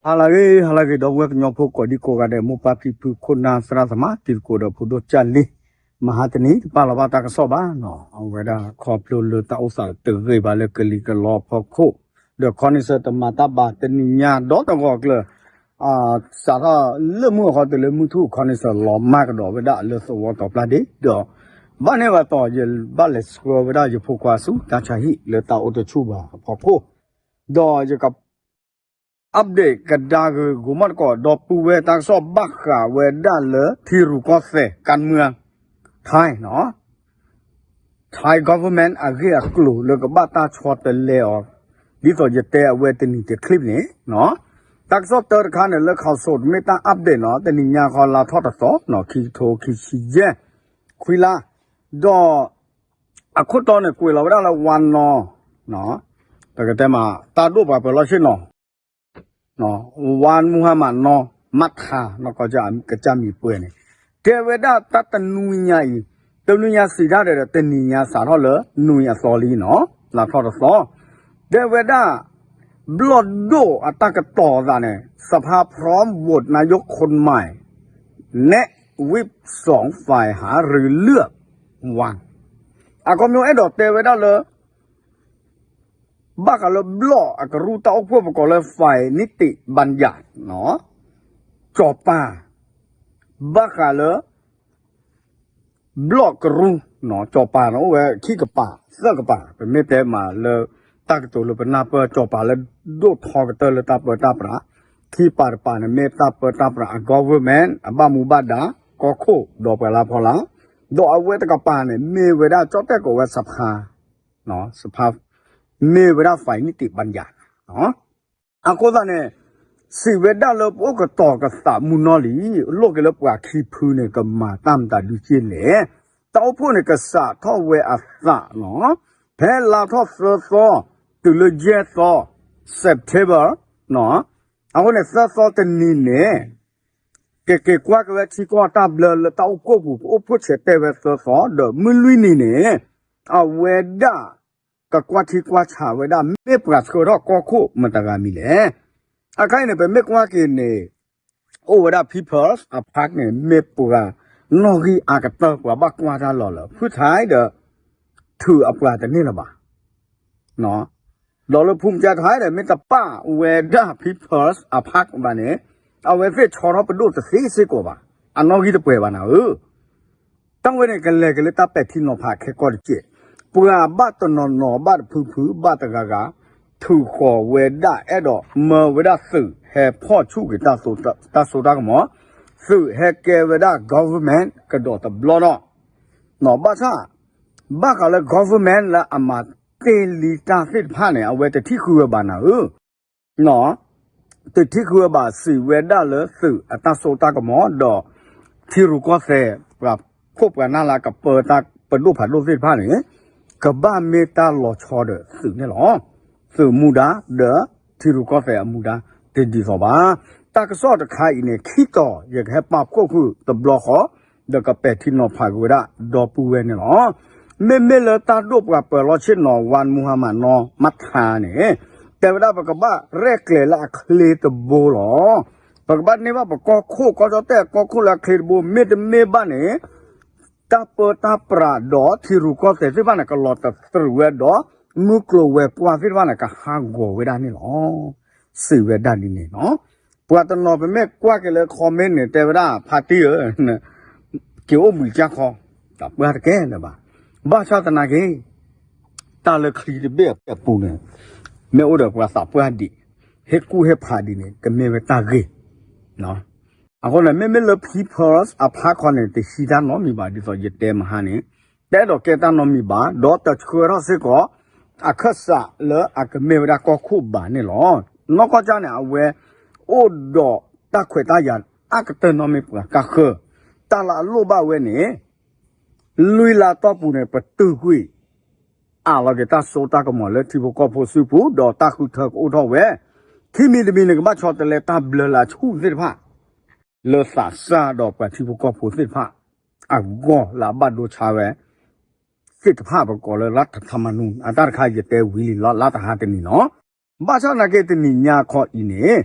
ဟါလၢအဂ့ၤ ဟါလၢအဂ့ၤ ဒီပုၢ်ဝဲၢ်ကညီဖိကိးဒံကိးဂၤဒဲး မိၢ်ပၢ်ဖံဖု ခိၣ်နၢ်သရၣ်သမါ တံၤသကိးဒီးဖိဒိၣ်ကၢ်လံ, မဟါတနံၤ တပာ်လီၤဘၣ်တၢ်ကစီၣ်ဘၣ်နီၤ, အဝဲဒၣ်ခီဖျိလၢတၢ်အိၣ်သးတဂ့ၤဘၣ်လၢကလံၤကလီအဖီခိၣ်, ဒီးခီနံၤစၢၤတမၤတၢ်ဘၣ်တနံၤညါဒီးတဂီၤကျၢၤ စးထီၣ်လၢမုၢ်အဃီတုၤလၢမုၢ်ထူၣ် ခီနံၤစၢၤလီၤမၢ်ကဒီးဝဲဒၣ်လၢသဝီတီၤပျၢ်ဒ့ၣ်ဒီး ဘၣ်န့ၣ်ဘၣ်တီၤ ယဘၣ်လဲၤဆှၢဝဲဒၣ်ယဖိခွါဆူတၢ်ဆါဟံၣ်လၢတၢ်အိၣ်တဆူၣ်ဘၣ်အဖီခိၣ်, ဒီးယက update ကဒါဂ့ၤဂီၤမီၣ်တကိး ဒီပုၢ်ဝဲၢ်တၢ်ကစီၣ်ဘၣ်ဃးဝဲဒၣ်လၢထံရူၢ်ကီၢ်သဲး ကၢၣ်မၢၢ် Thai နီၤ Thai government အဂ့ၢ်အကျိၤလၢကဘၣ်တၢ်ဆီတလဲအီၤ, ဒ်သိးယတဲအဝဲတနံၤတ clip န့ၣ်, တၢ်ကစီၣ်တၢတခါန့ၣ်လၢ Khaosod မ့ၢ်တၢ် update နီၤ, တနံၤညါဃီလါထီၣ်တသီနီၤ ခံကထိခံဆံယဲၢ် ခွံလါ, ဒီး အခိၣ်တီန့ၣ် ကွဲးလီၤဝဲဒၣ်လၢ ဝါနီၤ, ပကတဲမး တၢ်ဒိၣ်ပှၤပၢၤလီၢ်ဆ့ၣ်နီၤ ဝါမူဟါမးနီၤ မးထါနီၤ ကစၢ်မံၤပှဲၤန့ၣ် တဲဝဲဒၣ်တၢ်တနွံညါအံၤ, တနွံညါစံးတၢ်ဒီး တနံၤညါစးထီၣ်လၢနွံအသီလံနီၤ လါထီၣ်တသီ, တဲဝဲဒၣ် ဘျီၣ်ဒိၣ်အတၢ်ကတီၤသးန့ၣ် สภาพพร้อมโหวตนายกคนใหม่ แนะวิปสองฝ่ายหารือเลือกวัน အခီပညီအဲၣ်ဒိးတဲဝဲဒၣ်လၢ ဘၣ်ဃးလၢဘျီၣ်အကရူၢ်တၢ်အိၣ်ဖှိၣ်ပကိးလၢ ฝ่ายนิติบัญญัติ နီၤ စီၤပၤ ဘၣ်ဃးလၢ ဘျီၣ်ကရူၢ် စီၤပၤန့ၣ်အိၣ်ဝဲခံကပၤ သၢကပၤ ပမ့ၢ်တဲမးလၢ တၢ်ကတိၤလၢပနၢ်ပၢၢ် စီၤပၤလၢဒိၣ်ထီကတၢၢ်လၢတၢ်ပၢတၢ်ပြး ခံပၤတပၤန့ၣ် မ့ၢ်တၢ်ပၢတၢ်ပြးအ government အဘၣ်မူဘၣ်ဒါ ကီၢ်ခိၣ်ဒီးပှၤလၢဖီလာ်, ဒီးအဝဲတကပၤန့ၣ် မ့ၢ်ဝဲဒၣ်ကၠီၣ်တဲၣ်ကိးဝဲ สภา မ့ၢ်ဝဲဒၣ် ฝ่ายนิติบัญญัติ အဃိသတးန့ၣ် စံးဝဲဒၣ်လၢပအိၣ်ကတီၤကသးမုၢ်နီၢ်လံ, လိၣ်က့ၤလၢပှၤခံဖုန့ၣ် ကမၤတၢ်မတၤဒုးက့ၢ်လဲၣ်, တၢ်အိၣ်ဖှိၣ်န့ၣ် ကစးထီၣ်ဝဲအသးနီၤ, ဖဲလါထီၣ်သၢသီ တုၤလၢယဲၢ်သီ September အဃိန့ၣ် သၢသီတနံၤန့ၣ် ကက့ၤကွၢ်က့ၤဝဲထံကီၢ်တၢ်ဘျၢလၢတၢ်အိၣ်ဖှိၣ်ပူၤ ပအိၣ်ဖှိၣ်ဆဲးတဲဝဲသၢသီ ဒီးမုၢ်လွံၢ်နံၤန့ၣ် အဝဲဒၣ် ကကွၢ်ထံကွၢ်ဆးဝဲဒၣ် မ့ၢ်ပှၤဆှၢထီၣ်ကီၢ်ခိၣ်မတၤဂၤမံၤလဲၣ်. အခါအံၤန့ၣ် ပမ့ၢ်ကွၢ်က့ၤန့ၣ် အိၣ်ဝဲဒၣ် People's Park န့ၣ် မ့ၢ်ပှၤနီၣ်ဂံၢ်အါကတၢၢ် ပှၤဘၣ်ကွၢ်တၢ်လီၤလၢ ဖုထါဒီး ထုးအပှၤတန့ၢ်လၢၤဘၣ် ဒီးလၢဖုမကၠါထါဒီး မ့ၢ်တပာ်ဝဲဒၣ် People's Park ဘၣ်န့ၣ် အဝဲသ့ၣ်ဆီထီၣ်ပဒိၣ်တသ့စ့ၢ်ကီးဘၣ်, အနီၣ်ဂံၢ်တပှဲၤဘၣ်နၤဧၢ. တၢ်ဝဲန့ၣ် ကလဲၤက့ၤလၢတၢ်ပဲာ်ထံနီၤဖးခဲကီၢ်တက့ၢ်. ပှၤဘၣ်တနီၤနီၤ ဘၣ်တဖုဖု ဘၣ်တဂၤဂၤ ထုးဃီၤဝဲဒၣ်အဲၣ်ဒိးမၢဝဲဒၣ်သုးဟဲဖီၣ်ဆူၣ်က့ၤတၢ်စိတၢ်ကမီၤ, သုးဟဲကဲဝဲဒၣ် government ကဒီးတဘျီဒီး ဘၣ်ဆၣ် ဘၣ်ဃးလၢ government လၢအမၤတ့ၢ်လံတၢ်သ့ၣ်တဖၣ်န့ၣ် အဝဲတထံၣ်ဃုာ်ဝဲဘၣ်နၤဧၢ. တထံၣ်ဃုာ်ဝဲဘၣ် စံးဝဲဒၣ်လၢသုးအတၢ်စိတၢ်ကမီၤဒီး ထံရူၢ်ကီၢ်သဲး ပှၤခိၣ်ပှၤနၢ်လၢကပၢတၢ်ပဒိၣ်ဖးဒိၣ်သ့ၣ်တဖၣ်န့ၣ် ကဘၣ်မ့ၢ်တၢ်လီၤဆီဒီးသုးန့ၣ်လီၤ. သုးမူဒါဒီး ထံရူၢ်ကီၢ်သဲးအမူဒါ တဒ်သိးဘၣ်. တၢ်ကစီၣ်တခါအံၤန့ၣ် ခံတီၤ ယကဟဲပာ်ဖှိၣ်ဃုာ်တဘျီဃီ ဒီးကပဲာ်ထံနီၤဖးက့ၤဝဲဒၣ်ဒီပုၢ်ဝဲၢ်န့ၣ်လီၤ. မ့မ့ၢ်လၢတၢ်ဒိၣ်ပှၤပၢၤလီၢ်ဆ့ၣ်နီၤ ဝါမူဟါမးနီၤ မးထါန့ၣ် တဲဝဲဒၣ်ပကဘၣ်ရဲၣ်ကျဲၤလၢအချ့တဘိလီၤ. ပကဘၣ်န့ၢ်ဘၣ်ပကီၢ်ခိၣ် ကီၢ်ကၠီၣ်တဲၣ်ကီၢ်ခိၣ်လၢအချ့တဘိ မ့တမ့ၢ်ဘၣ်န့ၣ် တၢ်ပၢတၢ်ပြးဒီးထံရူၢ်ကီၢ်သဲးသ့ၣ်တဖၣ်န့ၣ် ကလီၤတသရူးဝဲဒီး မုၢ်ကျိၤဝဲၤကွာ်သ့ၣ်တဖၣ်န့ၣ် ကဟးဂီၤဝဲဒၣ်န့ၣ်လီၤ. စံးဝဲဒၣ်ဒ်န့ၣ်နီၤ. ပှၤတနီၤပမ့ၢ်ကွၢ်က့ၤလၢ comment န့ၣ် တဲဝဲဒၣ် ဖါတံၢ်ဧၢ က့ၤအိၣ်ဘှံးကၢ်ခီ တပှၢ်တကဲလၢၤဘၣ်. ဘၣ်ဆၣ်သနာ်က့ တၢ်လၢချံတဘ့ၣ်အပူၤန့ၣ် မ့ၢ်အိၣ်ဒီးပှၤသးပှၢ်ဒံး ဟ့ၣ်ကူၣ်ဟ့ၣ်ဖးဒံးန့ၣ် ကမ့ၢ်ဝဲတၢ်ဂ့ၤ အဃိန့ၣ် မ့မ့ၢ်လၢ People's Park ခီန့ၣ် တဟံးတၢ်နီတမံၤဘၣ် ဒ်သိးယတဲမဟါန့ၣ် တအဲၣ်ဒိးကဲတၢ်နီတမံၤဘၣ် ဒီးတဆှၢထီၣ်စ့ၢ်ကီး အခၢၣ်စးလၢအကမ့ၢ်ဝဲဒၣ်ကီၢ်ခိၣ်ဘၣ်န့ၣ်လီၤ. နီၢ်ကီၢ်ကၠၢန့ၣ် အဝဲအိၣ်ဒီးတၢ်ခွဲးတၢ်ယာ်အါကတၢၢ်နီတမံၤပှၤကါဃၢ် တၢ်လၢအလိၣ်ဘၣ်ဝဲန့ၣ် လွံၢ်လါတီၢ်ပူၤန့ၣ် ပတုာ်ကွံာ် အးလီၤက့ၤတၢ်စိတၢ်ကမီၤလၢထံဖိကီၢ်ဖိစုပူၤ ဒီးတၢ်ဃုထၢကအိၣ်ထီၣ်ဝဲ ခံမံၤတမံၤန့ၣ် ကဘၣ်ဆီတလဲတၢ်ဘျၢလၢအဆူၣ်သ့ၣ်တဖၣ် လၢသးစၢ်ဒီးပှၤထံဖိကီၢ်ဖိသ့ၣ်တဖၣ် အဂီၢ်လၢအဘၣ်ဒိဆါဝဲ သ့ၣ်တဖၣ်ပကိးလၢ รัฐธรรมนูญ အတၢ်တခါယတဲဝံၤလံလီၤ လါတဟါတနံၤနီၤ. ဘၣ်ဆၣ်သနာ်က့တနံၤညါခီအံၤန့ၣ်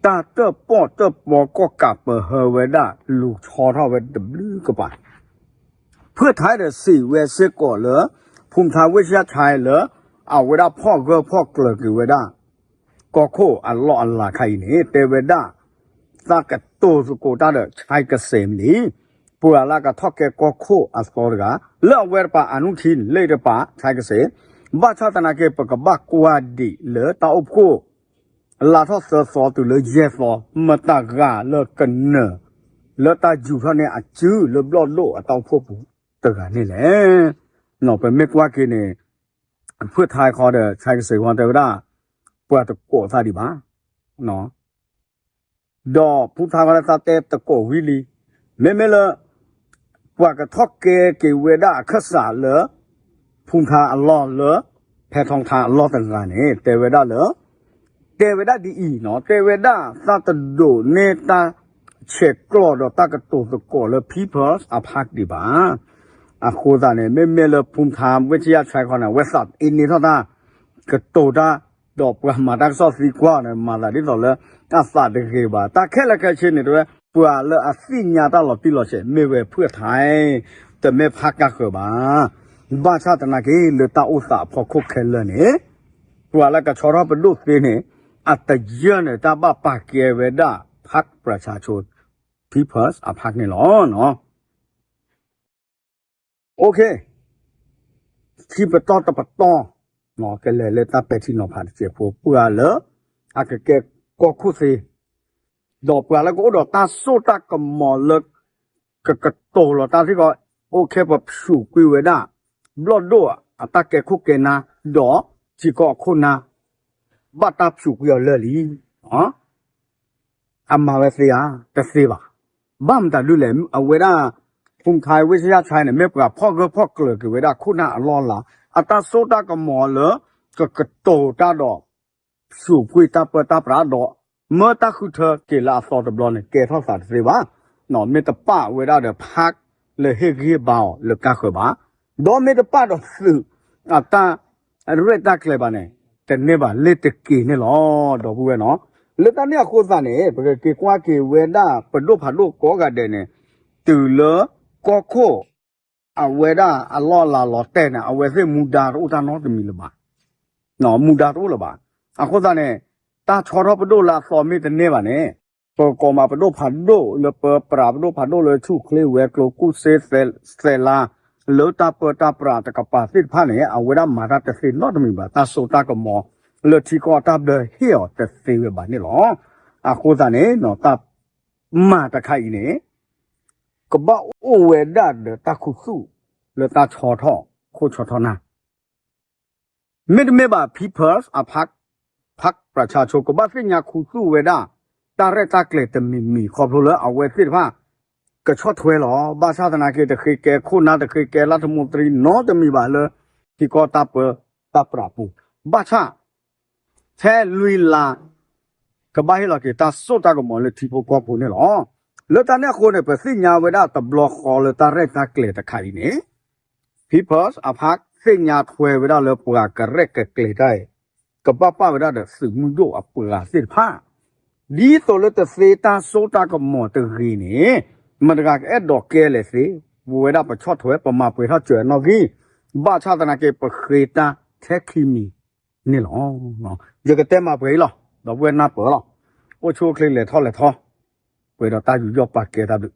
တၢ်တၢၣ်ပီၣ်တၢၣ်ပီကီၢ်ကးပၢၤဟၢဝဲဒၣ် လူၤဆီထီၣ်ဝဲတဘျုးကပၤ ဖုၣ်ထၢၣ်ဒီးစံးဝဲစ့ၢ်ကီးလၢ ဖူမထါဝ့ၢ်ဆံယၢ်ဆဲလၢ အဝဲဒၣ်ဖီၣ်ဂၢၢ်ဖီၣ်ကျၢၤက့ၤဝဲဒၣ် ကီၢ်ခိၣ်အလီၢ်အလၤခါအံၤန့ၣ် တဲဝဲဒၣ် သးကတိၤသကိးတၢ်ဒီးဆဲကစဲးမ့ၢ် ပှၤလၢကထီၣ်ကဲကီၢ်ခိၣ်အသီတဂၤ လၢအဝဲတပၤအနုထံန့ၣ် လၢတပၤဆဲကစဲး ဘၣ်ဆၣ်သနာ်က့ ပကဘၣ်ကွၢ်ဒံးလၢတၢ်အိၣ်ဖှိၣ် လါထီၣ်သၢသီတုၤလၢယဲၢ်သီ မတၤဂၤလၢကနၢၤ လၢတၢ်ယူၤထီၣ်န့ၢ်အစုလၢဘျီၣ်ဒိၣ်အတၢ်အိၣ်ဖှိၣ်ပူၤတဂၤန့ၣ်လဲၣ်. ပမ့ၢ်ကွၢ်က့ၤန့ၣ် ဖုၣ်ထၢၣ်ဃီဒီးဆဲကစဲးဃီတဲဝဲဒၣ် ပှၤတကိးသးဒံးဘၣ် ဒီးဖုၣ်ထၢၣ်ဃီလၢသးတဲတကိးဝံၤလံ မ့မ့ၢ်လၢ ပှၤကထီၣ်ကဲက့ၤဝဲဒၣ်အခၢၣ်စးလၢ ဖူမထါအလီၢ်လၢ ဖဲထီထါအလီၢ်တဂၤန့ၣ် တဲဝဲဒၣ်လၢ တဲဝဲဒၣ်ဒ်အံၤနီၤ တဲဝဲဒၣ်သးတဒိးန့ၢ်တၢ်ဆဲးကျိးဒီးတၢ်ကတိၤသကိးလၢ People's Park ဒံးဘၣ်. အဃိသတးန့ၣ် မ့မ့ၢ်လၢဖူမထါဝ့ၢ်ဆံယၢ်ဆဲခီန့ၣ် အဝဲသးအ့န့ၢ်ထီၣ်တၢ် ကတိၤတၢ် ဒီးပှၤမၤတၢ်ကစီၣ်သံကွၢ်န့ၣ် မၤသးဒ်သိးလၢ အသးတဂ့ၤဘၣ်. တၢ်ခဲလၢာ်ခဲဆ့န့ၣ် တဲဝဲ ပှၤလၢအသ့ၣ်ညါတၢ်လီၤတံၢ်လီၤဆဲး မ့ၢ်ဝဲဖုၣ်ထၢၣ် တမ့ၢ်ဖးကါဃၢၤဘၣ်. ဘၣ်ဆၣ်သနာ်က့ လၢတၢ်အိၣ်သးအဖီခိၣ်ခဲလၢာ်န့ၣ် ပှၤလၢကဆီထီၣ်ပဒိၣ်သ့န့ၣ် အတယၢၢ်န့ၣ် တၢ်ဘၣ်ပာ်ကဲဝဲဒၣ် ဖးပြၢ်ဆါဆိ People's Park န့ၣ်လီၤ. အိၣ်ခ့ ထံပတီၢ်တပတီၢ် ကလဲၤလၢတၢ်ပဲာ်ထံနီၤဖးတစဲးဖိ ပှၤလၢ အကကဲကီၢ်ခိၣ်သ့ ဒီးပှၤလၢကအိၣ်ဒီးတၢ်စိတၢ်ကမီၤလၢ ကကတိၤလီၤတၢ်သ့ၣ်ကီး အိၣ်ခ့ပဖျိးကွံာ်ဝဲဒၣ် ဘျီၣ်ဒိၣ်အတၢ်ကဲခိၣ်ကဲနါ ဒီးထံကီၢ်အခိၣ်နါ ဘၣ်တၢ်ဖျိးကွံာ်အီၤလၢာ်လံ အမၤဝဲသ့ဧါ, တသ့ဘၣ်. ဘၣ်မတၤဒုလဲၣ်, အဝဲဒၣ် ဖူမထါဝ့ၢ်ဆံယၢ်ဆါန့ၣ် မ့ၢ်ပှၤဖီၣ်ဂၢၢ်ဖီၣ်ကျၢၤက့ၤဝဲဒၣ်ခိၣ်နၢ်အလီၢ်အလၤ, အတၢ်စိတၢ်ကမီၤလၢ ကကတိၤတၢ်ဒီး ဖျိးကွံာ်တၢ်ပၢတၢ်ပြးဒီး မၢတၢ်ဃုထၢက့ၤလၢအသီတဘျီန့ၣ် ကဲထီၣ်သးတသ့ဘၣ်. မ့ၢ်တပာ်ဝဲဒၣ်ဒီးဖးလၢဟ့ၣ်ဂံၢ်ဟ့ၣ်ဘါအီၤလၢကါဃၢၤဘၣ်, ဒီးမ့ၢ်တပာ်ဒီးသုးအတၢ်ရဲၣ်တၢ်ကျဲၤဘၣ်န့ၣ် တန့ၢ်ဘၣ်လ့ၤတက့ၤန့ၣ်လီၤ. ဒီပုၢ်ဝဲၢ်နီၤ, လၢတၢ်န့ၣ်အဃိသတးန့ၣ် ပကက့ၤကွၢ်က့ၤဝဲဒၣ်ပဒိၣ်ဖးဒိၣ်ကိးဂၤဒဲးန့ၣ် တုၤလၢကီၢ်ခိၣ် အဝဲဒၣ်အလီၢ်အလၤလီၤတဲာ်န့ၣ် အဝဲသ့ၣ်မူဒါတအိၣ်တၢ်နီတမံၤလၢၤဘၣ်. မူဒါတအိၣ်လၢၤဘၣ်. အဃိသတးန့ၣ် တၢ်ဆီထီၣ်ပဒိၣ်လၢအသီမ့ၢ်တန့ၢ်ဘၣ်န့ၣ် ပကကိးမးပဒိၣ်ဖးဒိၣ်လၢပပြး ပဒိၣ်ဖးဒိၣ်လၢဆူၣ်ချ့ဝဲၤကျိၤကူၣ်စ့သဲလါ လၢတၢ်ပၢတၢ်ပြးတကပၤသ့ၣ်တဖၣ်န့ၣ် အဝဲဒၣ်မၤတၢ်တသ့နီတမံၤဘၣ်. တၢ်စိတၢ်ကမီၤလၢထံကီၢ်တၢ်ဘျၢဟ့ၣ်အီၤတသ့ဝဲဘၣ်န့ၣ်လီၤ. အဃိသတးန့ၣ် တၢ်မၤတခါအံၤန့ၣ် ကဘၣ်အိၣ်ဝဲဒၣ်ဒီးတၢ်ခူသူၣ်လၢတၢ်ဆီထီၣ်ခိၣ်ဆီထီၣ်နၢ် မ့တမ့ၢ်ဘၣ် People's အဖး ဖးပြးဆါဆိ ကဘၣ်သ့ၣ်ညါခူသူၣ်ဝဲဒၣ် တၢ်ရဲၣ်တၢ်ကျဲၤတမံၤမံၤ ခီဖျိလၢအဝဲသ့ၣ်တဖၣ် ကဆီၣ်ထွဲလီၤ. ဘၣ်ဆၣ်သနာ်က့ တဃ့ကဲခိၣ်နၢ် တဃ့ကဲလၢထမူတရံနီတမံၤဘၣ်လၢ ထံကီၢ်တၢ်ပၢတၢ်ပြးပူၤ ဘၣ်ဆၣ် ထဲလွံၢ်လါ ကဘၣ်ဟ့ၣ်လီၤက့ၤတၢ်စိတၢ်ကမီၤလၢထံဖိကီၢ်ဖိန့ၣ်လီၤ. လၢတၢ်န့ၣ်အဃိန့ၣ် ပသ့ၣ်ညါဝဲဒၣ်တဘျီဃီလၢတၢ်ရဲၣ်တၢ်ကျဲၤတခါအံၤန့ၣ် People's အဖး သ့ၣ်ညါထွဲဝဲဒၣ်လၢပှၤကရဲၣ်ကကျဲၤတၢ်အံၤ ကဘၣ်ပာ်ဝဲဒၣ်ဒီးသုးမုၢ်ဒိၣ်အပှၤသ့ၣ်တဖၣ် ဒ်သိးလၢတသ့တၢ်စိတၢ်ကမီၤတဂ့ၤန့ၣ် မတဂၤကအဲၣ်ဒိးကဲလဲၣ်သ့ ပဝဲဒၣ်ပဆီၣ်ထွဲ ပမၤပှဲၤထီၣ်စၢၤနီၣ်ဂံၢ် ဘၣ်ဆၣ်သနာ်က့ ပဃ့တၢ်ထဲခံမံၤန့ၣ်လီၤ. ယကတဲမၤပှဲၤအံၤလီၤ. ဒီပုၢ်ဝဲၢ်နၢ်ပၢၢ်လီၤ. အိၣ်ဆူၣ်အိၣ်ချ့လဲၤထီၣ်လဲၤထီ ပှဲၤဒီးတၢ်ယူးယီၣ်ပာ်ကဲတၢ်ဘျုး